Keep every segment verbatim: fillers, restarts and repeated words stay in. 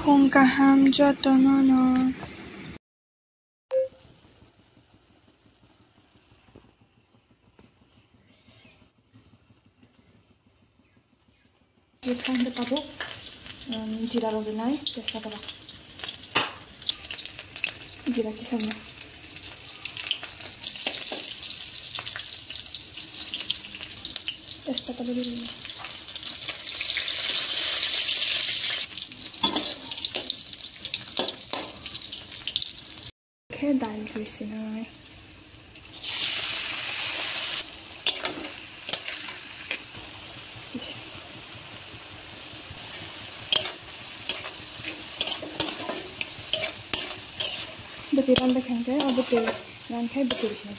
Phung kaham jotono no. Jira tabuk, um, jira rok rinai, tejpata rok. Jira kisa rinai. Tejpata bo rinai. Khe dal rwi sinai. Bwtwi ran bai kha hwnkhe, o bwtwi ran khai bwtwi rwi sinai.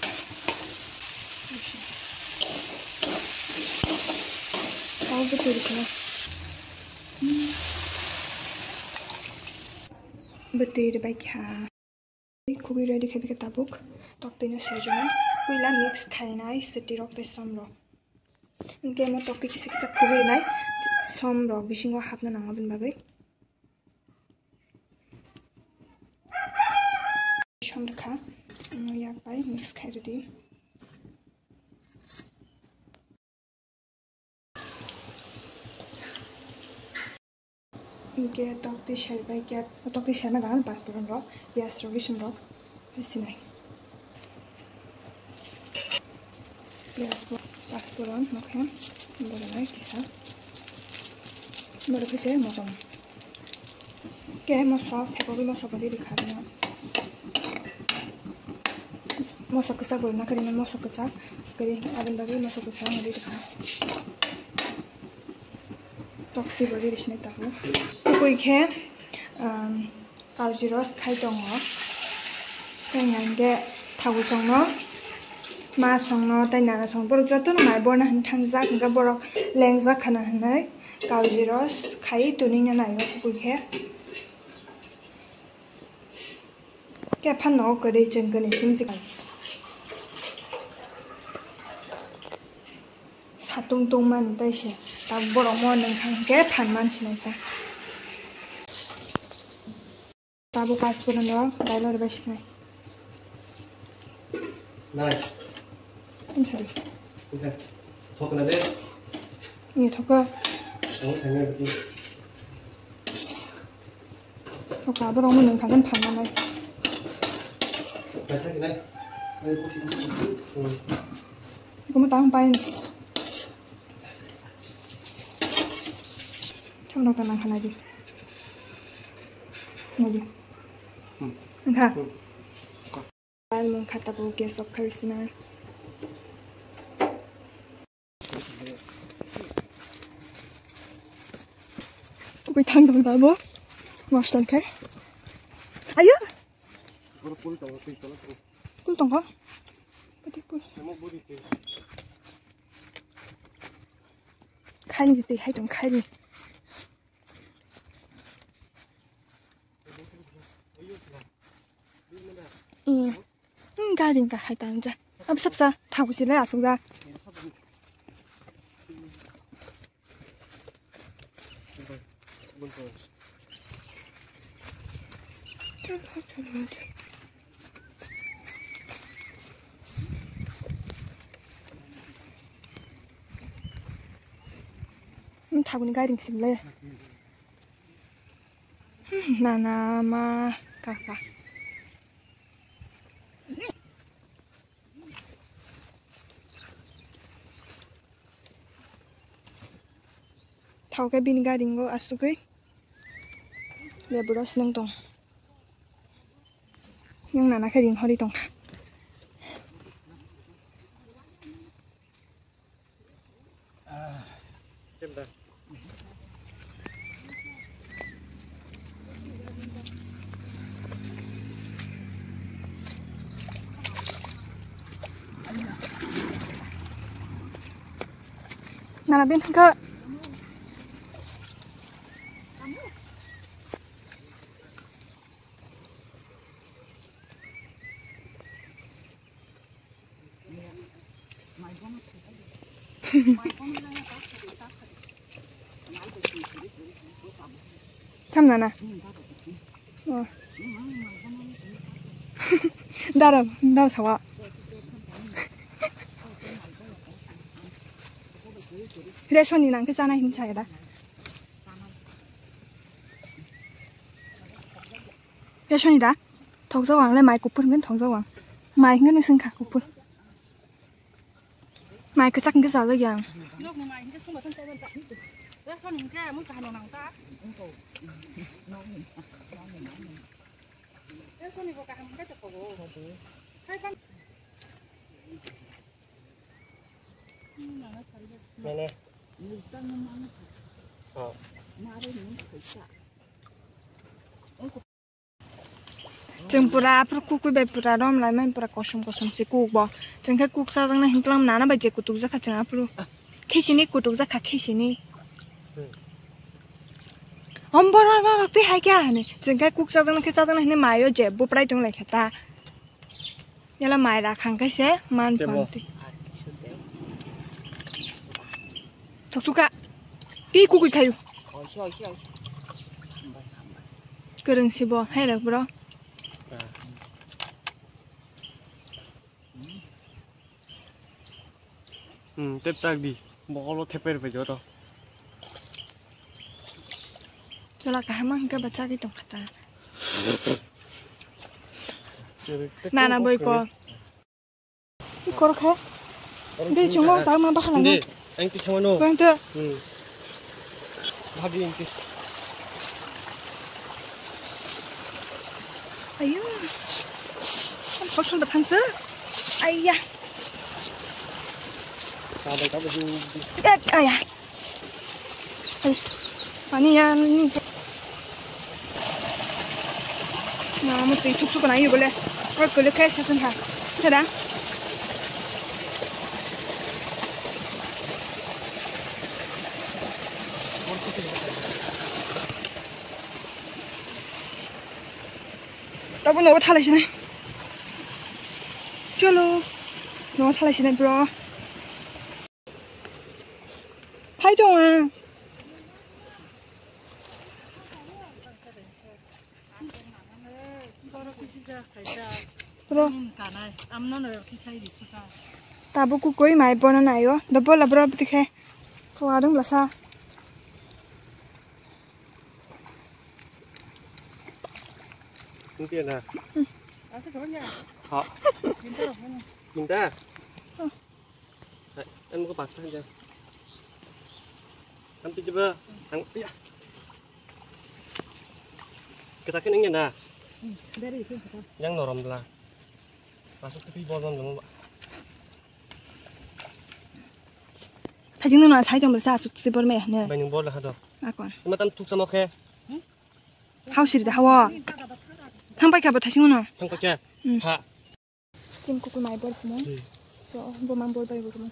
O bwtwi rwi sinai. Bwtwi rwbai kha. Khugui ready khe bikhe tabuk toktwi no sojwnai. Puila mix khainai swtwi rok tei som rok. Hwnkhe mo toktwi kisa kisa khugui rwnai som rok bisingo hapna nango aboni bagwi. Som rwkha, yak bai mix khai rwdi. Hwnkhe toktwi serbai khe, toktwi serma dagan paspuron rok, piyaj rok, rosun rok sinai. Piyaj bo paspuron nokhe borok nai kisa. Borok kisa motom. Khe moso, thaibo moso bo ready kha bini. Moso kwchak bo rwna khe rwmani moso kwchak. Khe aboni bagwi moso kwchak ang ready kha. Toktwi bo ready sinai tabuk. Kubui khe, um, kauji ros khai tongo. Tei hwnkhe thabu songno, ma songno, tei naga song borok jotono mai borna hwn thangjak, hwnkhe borok lengjak khana hwnwi. Kauji ros khai twnwi no naio kubui khe. Khe phan no kwrwi chwng kwrwi simsi kha. Satung tungmani tei se tak borok mo nwng thang khe phan man sinai kha. Tabuk paspuron rok dailo rwbai sinai. Nai. Tini sari. Oke. Thok na de. Ini thok. Thok na de. Thok abo rong mung kagin phan manai. Bai thak nai. Bai pusi. Hmm. Iko mo tang pain. Thok rok ta nang khanai di. Nai di. Hmm. Engkha. Hmm. Almond kha tabuk gas off kharwi sinai. Ui thang thang tabuk. Nokstang khe. Ayo. Kul tongkho. Pati kul. Khaini tei hai tong khaini. Hmm, gari wngkha hai tang ja. Absa bsa thabu se lai asuk ja. Hmm, thabu ni gari wngkha se le. Hmm, nana ma kaka. Thok khe bini gari wngkha asugwi. Lebu rok se nung tong. Yang nana khe ring hori tongkha. Nana ben kha. Tham nana. Oh. Dara, dara sawa. Resoni nang khe chanai hin chaya da. Resoni da. Thokjak ang le mai kuphur hingkhe thokjak ang. Mai hingkhe ni sengkha kuphur. Mai kwchak hingkhe chajak ya ang. Mane. Oh. Chwng pura aphuru kukui bai pura rom lai mani pura kosom kosom se kuk bo. Chwng khe kuk chajaknai hinkhe nana bai je kutuk jakha chwng aphuru. Khe sini kutuk jakha khe sini. Hmm. Om borok borok tei hai khe hwnwi. Chwng khe kuk chajaknai khe chajaknai hwnwi maio je buprai tong lai khe ta. Yala mai rakhang khe se man Tebo. Phanti. Thoksuka. Ki kukui khayu. Kwrwng si bo, hai rok bro. Hmm, tep tak di. Bokolo theper pe joto. Chola kaham hingke bachagwi tongkha ta. Nana boi ko. Ikor khe. Di chungo ta ma bahala. Indi, ang ti chama no. Bang te. Hmm. Bhabi ang ti. Ayo. Ang thok thok thang se. Aiya. Ka bai ka bai. Eh, aiya. Ai, pani ya ni. Na mo twi thuk thuk na yu bole. Or kole kai sa tun ha. Tada. Tabo nogo thalai sinai. Cholo. Nogo thalai sinai bro. Hai dong ah. Bro. Tabuk kukui mai bono naio. Dobo la bro bwtwi khe. Khawa dong la sa. Nungke na. Hmm. Ha. Minta. Hmm. Hai, anu ko pas kan ja. Kan tu coba. Ang, iya. Kesakin ingin na. Hmm, dari itu. Yang norom lah. Masuk ke bol bol. Thajing no na thai tong sa suk ti bor me ne. Bai nung bol ha do. Akon. Ma tam tuk samo khe. Hau siri da hawo. Thang pai kha bo thajing no. Thang pai kha. Hmm. Ha. Chim kuku mai bor kumo. Hmm. To bo mang bor bai bor kumo.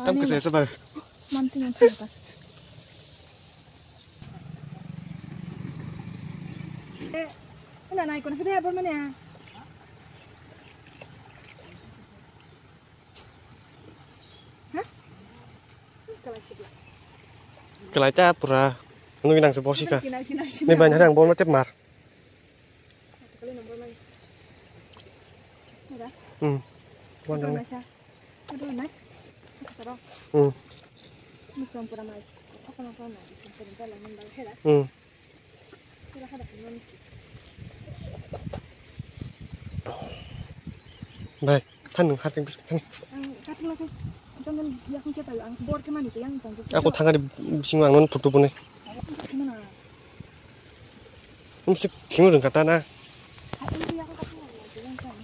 Tam khe sa bai. Mam tin thang ta. Eh, na nai kon khe bor mane. Ha? Kalai ta pura. Nungwi nang se bosi ka. Kinai, kinai, kinai. Ni bai nang bol ma tep mar. Hmm. Wan dong. Hmm. Hmm. Bai, than nung kha teng bis than. Ang katung lakhe. Jangan yakung kita ang bor ke mani yang tong. Aku thangari bising ang non photo bone. Mana? Mesti sing rung kata na. Aku yang katung lakhe yang kan.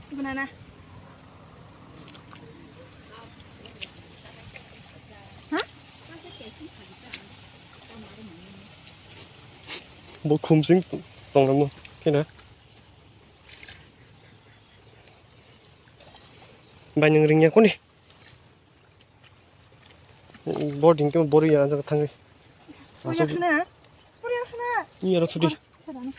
Gimana? Hah? Bo khumsing tong namo kena. Bai nung ringya koni. Boarding ke bori ya jaga thangai. Puri asna. Puri asna. Ni aro chuti. Puri asna.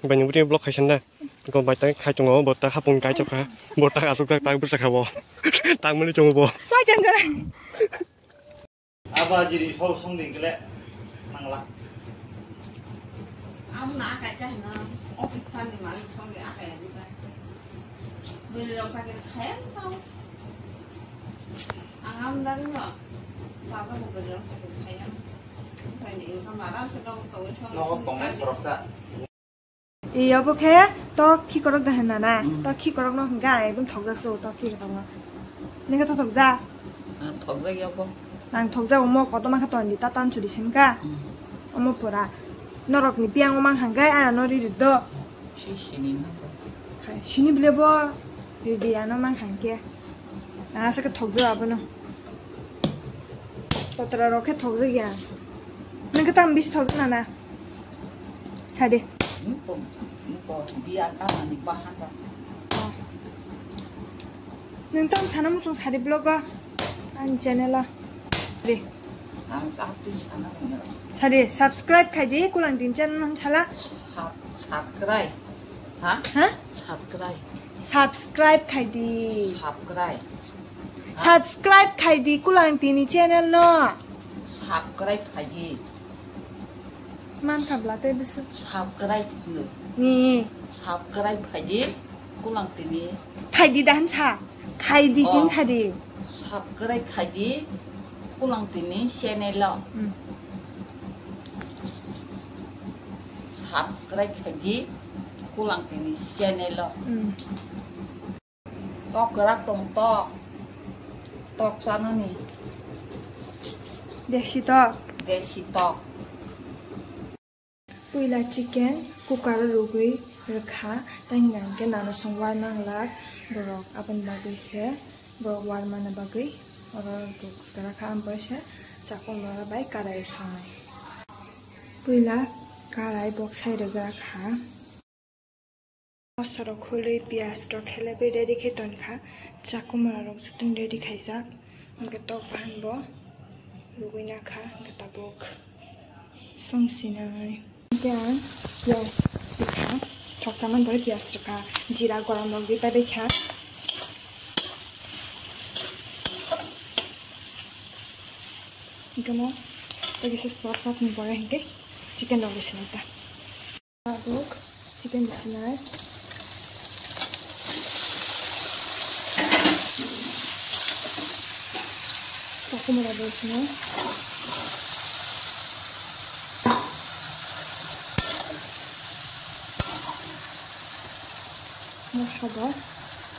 Bini bwtwi block khai sanda. Ko bai tak khai tongo, bo tak hapung kai chok kha. Bo tak asuk tak tak bwsa kha bo. Tak mani tongo bo. Aba jiri sor song ding kele nangla. Ang na akai ka hina office sani malik song de akai ani ba. Bwrwi rok sakhe khaya tong. Ang am dan no. Baba bo bwrwi rok sakhe khaya. Sai ni income aram se dong to song. No tongnai khoroksa. Iyo bo khe tok khikorok da hwnna na. Mm. Tok khikorok no hwnka ekdom thokjak se tok khikorok no. Nini khe thokjak? Ah, thokjak ya bo. Nang thokjak omo kotorma khe ton di ta tan churi sen ka. Mm. Omo pura. Norok ni biyang omang hangkai ana no ri ri do. Si sini na bo. Hai, sini bile bo ri di ano mang hangke. Nang asa khe thokjak abono. Kotora rok khe thokjak ya. Nang khe tam bisi thokjak na na. Sadi. Niko, niko, biya tamani bahan rok. Oh. Nwng tam sana muchung sadi vlog o. Ani channel o. Sadi. Ang tak twi sana hwnwi. Sadi, subscribe khai di, Kulang Tini channel no sala. Sub-, subscribe. Ha? Ha? Subscribe. Subscribe khai di. Subscribe. Subscribe khai di, Kulang Tini channel no. Subscribe khai di. Man kha bla tei bwswk. Subscribe no. Ni. Subscribe khai di, Kulang Tini. Khai di da hwn sa. Khai di sin Oh. Khai di. Subscribe khai di, Kulang Tini channel o. Hmm. Subscribe khai di, Kulang Tini channel o. Hmm. Tok kwrak tong tok. Tok chanani. Desi tok. Desi tok. Puila chicken cooker o rwgwi rwkha, tei hwnka hwnkhe nano song war manglak borok, aboni bagwi se borok war manna bagwi oro rwkha, amtwi se chakhumra bai karai o songnai. Puila karai boksai rwjakha. Moso rok khulwi, piyaj rok khelebwi ready khe tonkha. Chakhumra rok jotono ready khaijak. Hwnkhe tok bahan bo rwgwi nakha, hwnkhe tabuk song sinai. Hwnkhe ang piyaj rwkha, thoksa man bai piyaj rwkha, jira gorom rok ri pai baikha. Hwnkhe mo tei kisa chop chop ni pore hwnkhe chicken rok rw sinai ta. Tabuk chicken rw sinai. Chakhumra rw sinai. Moso bo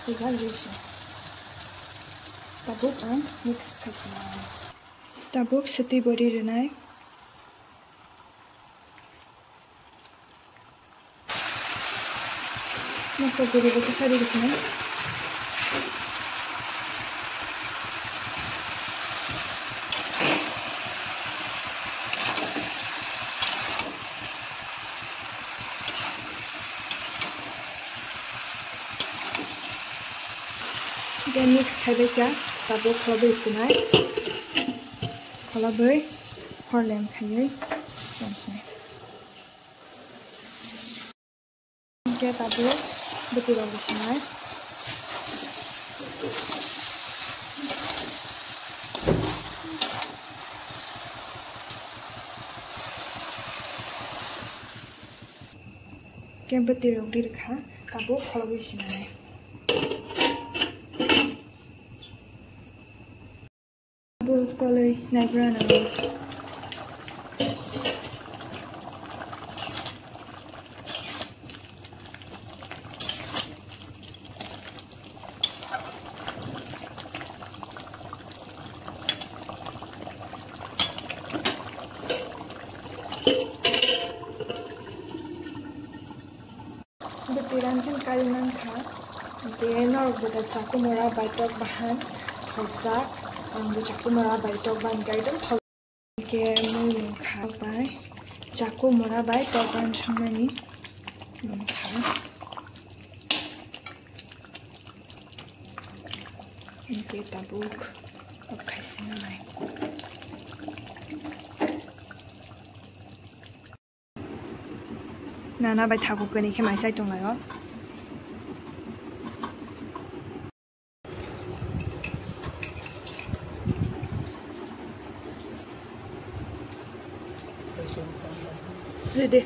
puila rw sinai. Tabuk ang mix khai sinai. Tabuk swtwi bo ri rwnai. Moso guri bo kisa ri rwkhnai. Hwnkhe mix khaibai kha, tabuk kholobwi sinai. Kholobwi horlem khaiwi tongsinai. Hwnkhe tabuk bwtwi rok bo sinai. Hwnkhe bwtwi rok ri rwkha, tabuk kholobwi sinai. Bo koloi naibrana. Bwtwi rangkhen kari mankha, hwnkhe norok bo da chakhumra bai tok bahan thokjak, ang bo chakhumra bai tok bahan khe ekdom thok, hwnkhe mui mankha bai chakhumra bai tok bahan songmani mankha, hwnkhe tabuk tok khai sinai. Nana bai thago kani khe mai sai tong lai o. Ready.